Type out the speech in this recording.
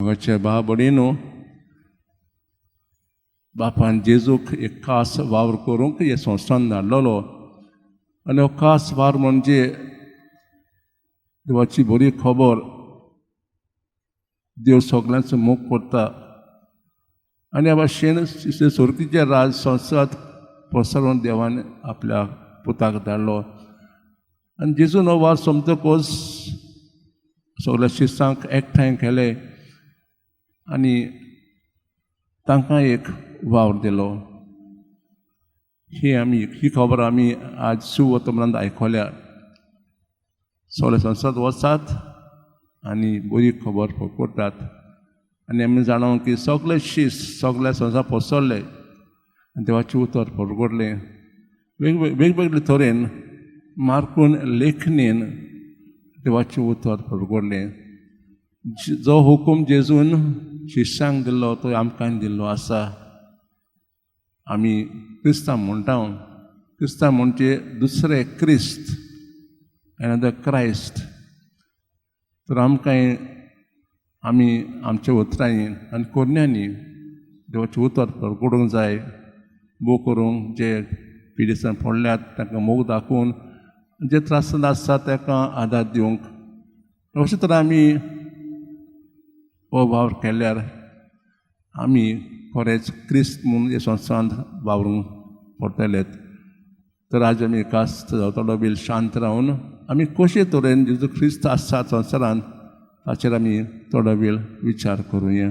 मोगाचे भाव भयणीनो, बापान जेजूक एक खास वावर करूंक हे संवसारान धाडलेलो आनी हो खास वावर म्हणजे देवाची बरी खबर. देव सगल्यांचो मोग करता आनी ह्या भाशेन सुर्तीचें राज संवसारांत पसरोवन देवान आपल्या पुताक धाडलो. आनी जेजून हो वावर सोंपतकच सगल्या शिसांक एकठांय केले आनी तांकां एक वावर दिलो. ही आमी ही खबर आमी आज सुवर्तमानांत आयकल्या. सगळे संवसारांत वचात आनी बरी खबर पकडटात. आनी आमी जाणा की सगळे शीस सगळ्या संवसार पसरले आनी देवाचें उतर परगटलें. वेगवेगळे तरेन मार्कून लेखणेन देवाचें उतर परगटलें. जो हुकूम जेजून शिष्यांक दिल्लो तो आमकां दिल्लो आसा. आमी क्रिस्तांव म्हणटा. क्रिस्तांव म्हणजे दुसरे क्रिस्त, एनदर क्रायस्ट. तर आमकां आमी आमच्या उतरांनी आनी कोरण्यांनी देवाचें उतर परगटूंक जाय. मोग करूंक, जे पिडेसान पडल्यात तांकां मोग दाखोवन, जे त्रासान आसता तांकां आदार दिवंक. अशें तर आमी हो वावर केल्यार आमी खरेंच क्रिस्त म्हूण हे संवसारांत वावरूंक पडटले. तर आज आमी खास थोडो वेळ शांत रावन आमी कशे तरेन जेजू क्रिस्त आसा संवसारांत ताचेर आमी थोडो वेळ विचार करुया.